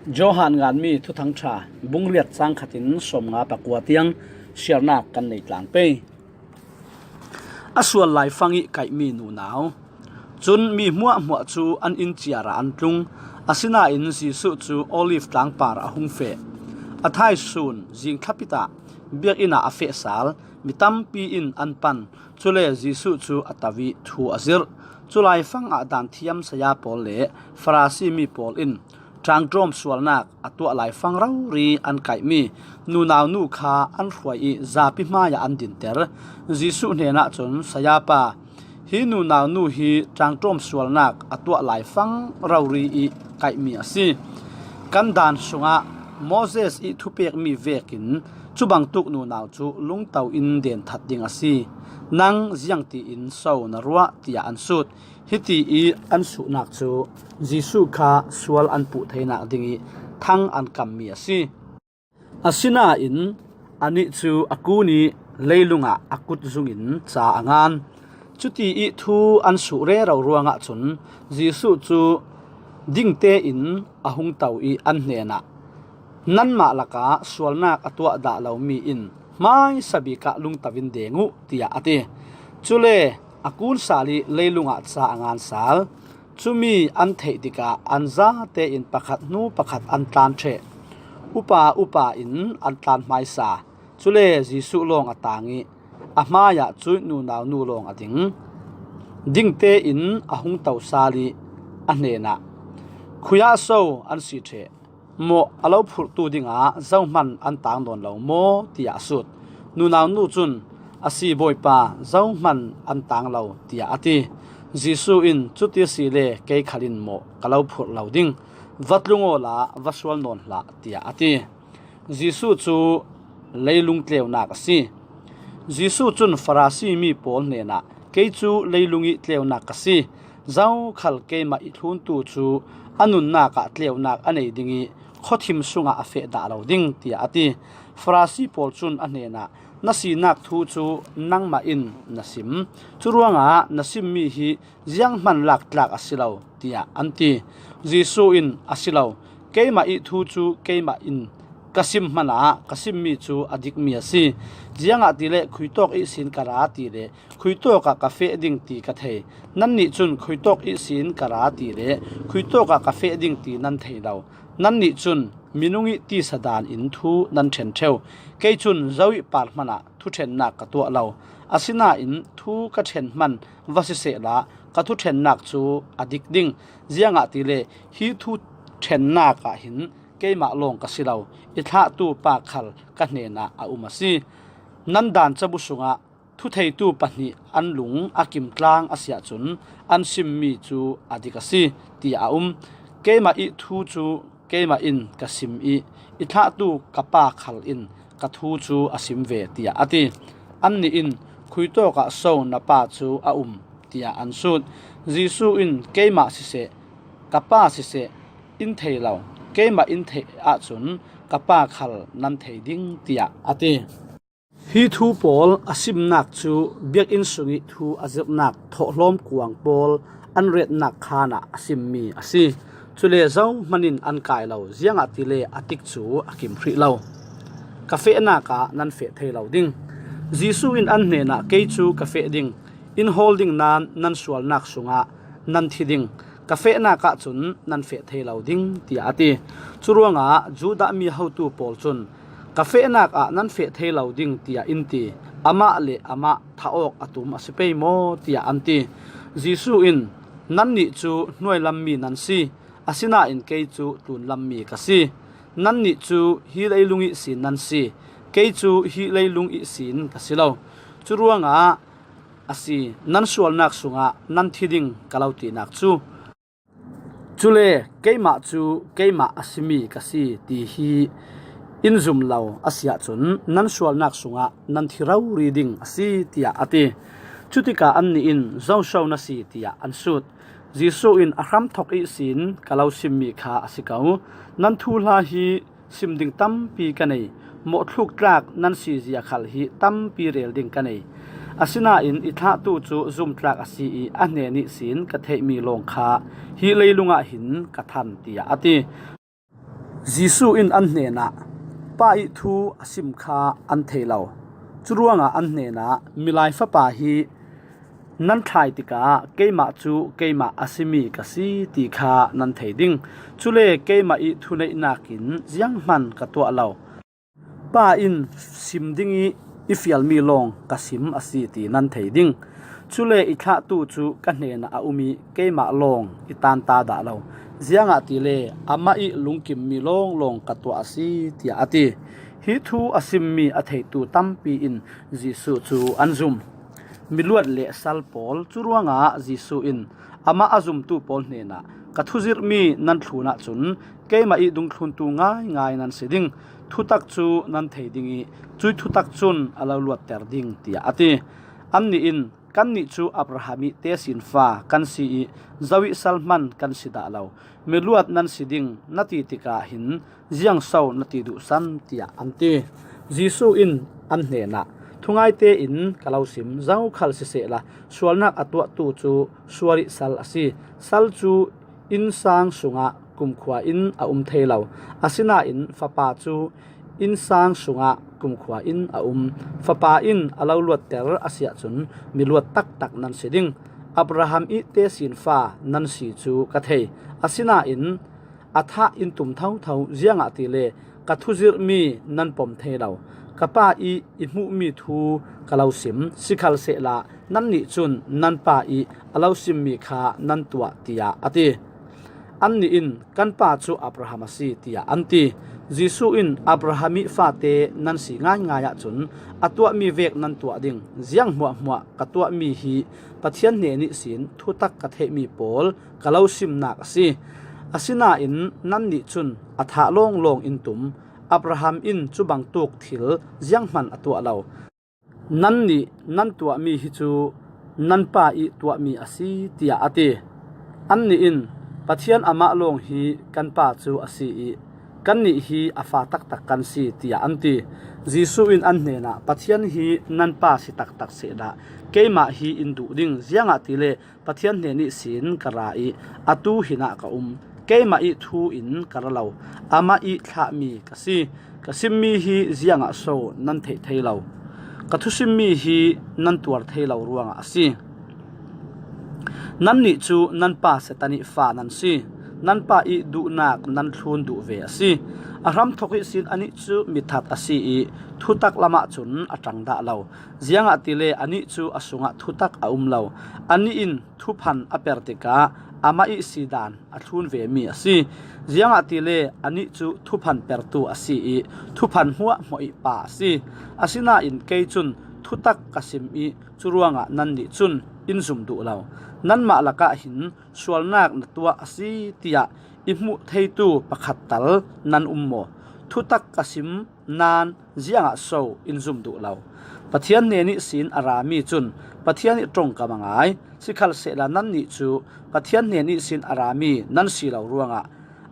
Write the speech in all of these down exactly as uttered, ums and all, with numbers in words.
Johan nganmi Thuthangṭha bung riat cang khatin sawmnga pakua tiang siarnak kan nei tlang pei. A sual laifang ih kaihmi nunau. Cun mi hmuahhmuah cu an inn ciar ah an tlung. Asinain Jesuh cu Olive tlangpar a hung feh. A thaisun zing thlapit ah biakinn ah a feh sal mi tampi in an pan. Cule Jesuh cu a to ih thu a zirh. Cu laifang ah Daan thiam saya pawl le Farasi mi pawl in ṭaangṭawm sualnak a tuah laifang rori an kaihmi nunau nu kha an hruai ih zapi hmaiah an dinter. Jesuh hnenah cun, "Sayapa, hi nunau nu hi ṭaangṭawm sualnak a tuah laifang rori ih kaihmi a si. Kan Daan sungah Moses ih thupekmi vekin cubangtuk nunau cu lungto in denthat ding a si. Nang ziangtiin so na ruah?" tiah an sut. Hiti ih an suhnak cu Jesuh kha sual an puh theinak dingih thang an kammi a si. Asinain anih cu a kun ih leilung ah a kut zungin ca a ngan. Cuti ih thu an suh rero ruangah cun Jesuh cu dingte in a hung to ih an hnenah, "Nanmah lakah sualnak a tuah dah lomi in hmaisa bik ah lungto in deng uh," tiah a ti. Cule a kun sal ih leilung ah ca a ngan sal. Cumi an theih tikah an zate in pakhat hnu pakhat an tlan ṭheh. Upa upa in an tlan hmaisa. Cule Jesuh lawng a tang ih a hmaiah cuih nunau nu lawng a ding. Dingte in a hung to sal ih a hnenah, "Khui ah so an si ṭheh? Mawh a lo phurhtu dingah zohman an tang nawn lo maw?" tiah a sut. Nunau nu cun, "A si, Bawipa, zohman an tang lo," tiah a ti. Jesuh in, "Cuti asile kei khal in mawh ka lo phurh lo ding. Va tlung awla va sual nawn hlah," tiah a ti. Jesuh cu leilung tleunak a si. Jesuh cun Farasi mi pawl hnenah, "Kei cu leilung ih tleunak ka si. Zokhal keimah ih thluntu cu a nunnak ah tleunak a nei ding ih khuathim sungah a feh dah lo ding," tiah a ti. Farasi pawl cun a hnenah, "Na sinak thu cu nangmah in na sim. Curuangah na simmi hi zianghman lak tlak a si lo," tiah an ti. Jesuh in, "A si lo, keimah ih thu cu keimah in ka sim hmanah ka simmi cu a dikmi a si. Ziangahtile khuitawk ihsin ka ra ti le khuitawk ah ka feh ding ti ka thei. Nannih cun khuitawk ihsin ka ra ti le khuitawk ah ka feh ding ti nan thei lo. Nannih cun minung ih tisa daan in thu nan ṭhen ṭheu. Kei cun zo ih par hmanah thuṭhennak ka tuah lo. Asinain thu ka ṭhen hman va sisehla ka thuṭhennak cu a dik ding. Ziangahtile hi thuṭhennak ah hin keimah lawng ka si lo, i thlahtu Pa khal ka hnenah a um a si. Nan Daan cabu sungah thutheitu pahnih an lung a kimtlang a si ahcun an simmi cu a dik a si, tiah a um. Keimah ih thu cu keimah in ka sim ih i thlahtu ka Pa khal in ka thu cu a sim ve," tiah a ti. Annih in, "Khuitawk ah so na Pa cu a um?" tiah an sut. Jesuh in, "Keimah siseh, ka Pa siseh in thei lo. Keimah in theih ahcun ka Pa khal nan thei ding," tiah a ti. Hi thu pawl a simnak cu biakinn sungih thu a zirhnak thawhlawm kuang pawl an retnak khaan ah a simmi a si. Cule zohman in an kai lo, ziangahtile a tikcu a kim hrih lo. "Ka fehnak ah nan feh thei lo ding." Jesuh in an hnenah, "Kei cu ka feh ding. In hawl ding nain nan sualnak sungah nan thi ding. Ka fehnak ahcun nan feh thei lo ding," tiah a ti. Curuangah Judah mi hotu pawl cun, "Ka fehnak ah nan feh thei lo ding," tiah in ti. "Amah le amah thah awk a tum a si pei maw?" tiah an ti. Jesuh in, "Nannih cu hnuailam mi nan si, asinain kei cu tlunlam mi ka si. Nannih cu hi leilung ihsin nan si, kei cu hi leilung ihsin ka si lo. Curuangah a si, nan sualnak sungah nan thi ding ka lo tinak cu. Cule keimah cu keimah a simi ka si ti hi in zum lo a si ahcun nan sualnak sungah nan thi rori ding a si," tiah a ti. Cutikah annih in, "Zo so na si?" tiah an sut. Jesuh in, "A hramthawk ihsin ka lo simmi kha a si ko. Nan thuhla hi sim ding tampi ka nei. Mawhthluk tlak nan si zia khal hi tampi rel ding ka nei. Asinain i thlahtu cu zumtlak a si ih a hnen ihsin ka theihmi lawng kha hi leilung ah hin ka than," tiah a ti. Jesuh in an hnenah, "Pa ih thu a sim kha an thei lo. Curuangah an hnenah, 'Milai Fapa hi nan thlai tikah keimah cu keimah a simi ka si ti kha nan thei ding. Cule keimah ih thuneihnak in zianghman ka tuah lo. Pa in sim ding ih i fialmi lawng ka sim a si ti nan thei ding. Cule i thlahtu cu ka hnenah a um ih keimah lawng i tanta dah lo. Ziangahtile amah ih lungkimmi lawnglawng ka tuah a si," tiah a ti. Hi thu a simmi a theitu tampi in Jesuh cu an zum. Miluat le sal pawl. Curuangah Jesuh in amah a zumtu pawl hnenah, "Ka thuzirhmi nan thlun ahcun keimah ih dungthluntu ngaingai nan si ding. Thutak cu nan thei ding ih cuih thutak cun a lo luatter ding," tiah a ti. Annih in, "Kannih cu Abraham ih tesinfa kan si ih zo ih sal hman kan si dah lo. Miluat nan si ding na ti tikah hin ziangso na ti duhsan?" tiah an ti. Jesuh in an hnenah, "Thungai tein ka lo sim, zokhal sisehla sualnak a tuahtu cu sual ih sal a si. Sal cu innsang sungah kumkhua in a um thei lo. Asinain Fapa cu innsang sungah kumkhua in a um. Fapa in a lo luatter a si ahcun miluat taktak nan si ding. Abraham ih tesinfa nan si cu ka thei. Asinain a thah in tum thotho, ziangahtile ka thuzirhmi nan pom thei lo. Ka Pa ih i hmuhmi thu ka lo sim, sikhalsehla nannih cun nan pa ih a lo simmi kha nan tuah," tiah a ti. Annih in, "Kan pa cu Abraham a si," tiah an ti. Jesuh in, "Abraham ih fate nan si ngaingai ahcun a tuahmi vek nan tuah ding. Ziang hmuahhmuah ka tuahmi hi Pathian hnen ihsin thutak ka theihmi pawl ka lo simnak a si. Asinain nannih cun a thah lawnglawng in tum. Abraham in cubangtuk thil zianghman a tuah lo. Nannih nan tuahmi hi cu nan pa ih tuahmi a si," tiah a ti. Annih in, "Pathian amah lawng hi kan pa cu a si ih kannih hi a fa taktak kan si," tiah an ti. Jesuh in an hnenah, "Pathian hi nan pa si taktak sehla keimah hi in duh ding, ziangahtile Pathian hnen ihsin ka ra ih atu hin ah ka um. Keimah ih thu in ka ra lo, amah ih thlahmi ka si. Ka simmi hi ziangah so nan theih thei lo? Ka thusimmi hi nan tuar thei lo ruangah a si. Nannih cu nan pa Satan ih fa nan si. Nan pa ih duhnak nan thlun duh ve a si. A hramthok ihsin anih cu mithat a si ih thutak lamah cun a ṭang dah lo. Ziangahtile anih cu a sungah thutak a um lo. Anih in thuphan a per tikah amah ih sidan a thlun vemi a si. Ziangahtile anih cu thuphan pertu a si ih thuphan hmuahhmuah ih pa a si. Asinain kei cun thutak ka sim ih curuangah nannih cun in zum duh lo. Nanmah lakah hin sualnak na tuah a si tiah i hmuh theitu pakhat tal nan um maw? Thutak ka sim nain ziangah so in zum duh lo? Pathian hnen ihsin a rami cun Pathian ih ṭongkam a ngai. Sikhalsehla nannih cu Pathian hnen ihsin a rami nan si lo ruangah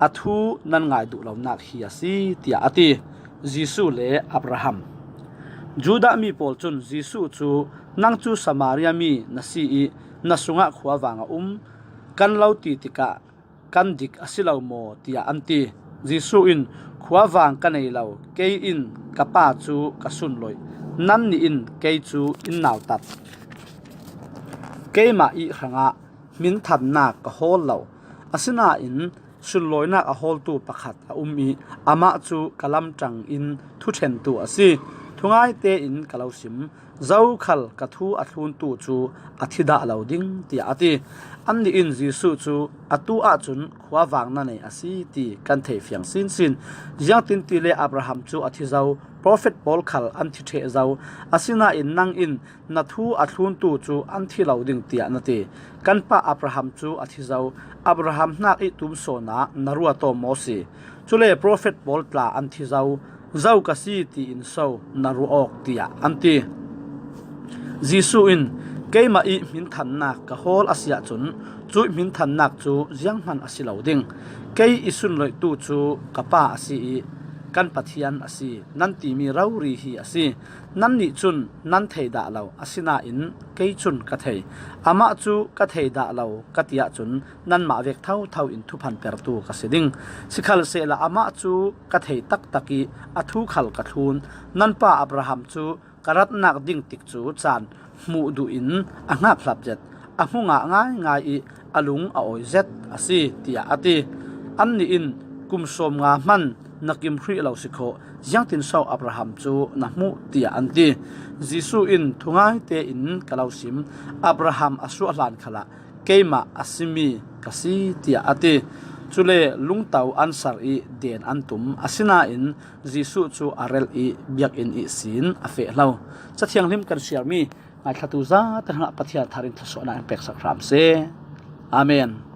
a thu nan ngai duh lonak hi a si," tiah a ti. Jesuh le Abraham. Judah mi pawl cun Jesuh cu, "Nang cu Samaria mi na si ih na sungah khuavang a um kan lo ti tikah kan dik a si lo maw?" tiah an ti. Jesuh in, "Khuavang ka nei lo, kei in ka Pa cu ka sunloih. Nannih in kei cu in nautat. Keimah ih hrangah hminthannak ka hawl lo. Asinain sunlawinak a hawltu pakhat a um ih amah cu ka lamṭang in thuṭhentu a si. Thungai tein ka lo sim, zokhal ka thu a thluntu cu a thi dah lo ding," tiah a ti. Annih in Jesuh cu, "Atu ahcun khuavang na nei a si ti kan thei fiang sinsin. Ziangtintile Abraham cu a thi zo, profet pawl khal an thi ṭheh zo. Asinain nang in na thu a thluntu cu an thi lo ding tiah na ti. Kan pa Abraham cu a thi zo. Abraham hnak ih tum sawn ah na ruat aw maw si? Cule profet pawl tla an thi zo. Zo ka si tiin so na ruah awk?" tiah an ti. Jesuh in, "Keimah ih hminthannak ka hawl a si ahcun cuih hminthannak cu zianghman a si lo ding. Kei i sunloihtu cu ka Pa a si ih kan Pathian a si, nan timi rori hi a si. Nannih cun nan thei dah lo, asinain kei cun ka thei. Amah cu ka thei dah lo ka ti ahcun nanmah vek thotho in thuphan pertu ka si ding. Sikhalsehla amah cu ka thei taktak i a thu khal ka thlun. Nan pa Abraham cu ka ratnak ding tikcu caan hmuh duh in a hngakhlap zet, a hmu ngah ngaingai i a lung a awi zet a si, tiah a ti. Annih in, kum sawmnga hman na kim hrih lo si khawh, ziangtin so Abraham cu na hmuh, tiah an ti. Jesuh in, thungai tein ka lo sim, Abraham a suah hlan khalah keimah a simi ka si, tiah a ti. Cule lungto an sar i den an tum, asinain Jesuh cu a relh i biakinn ihsin a feh hlo. Cathianghlim kan siarmi ngaithlatu zate hrangah Pathian thar in thluasuahnak in peksak hram seh. Amen.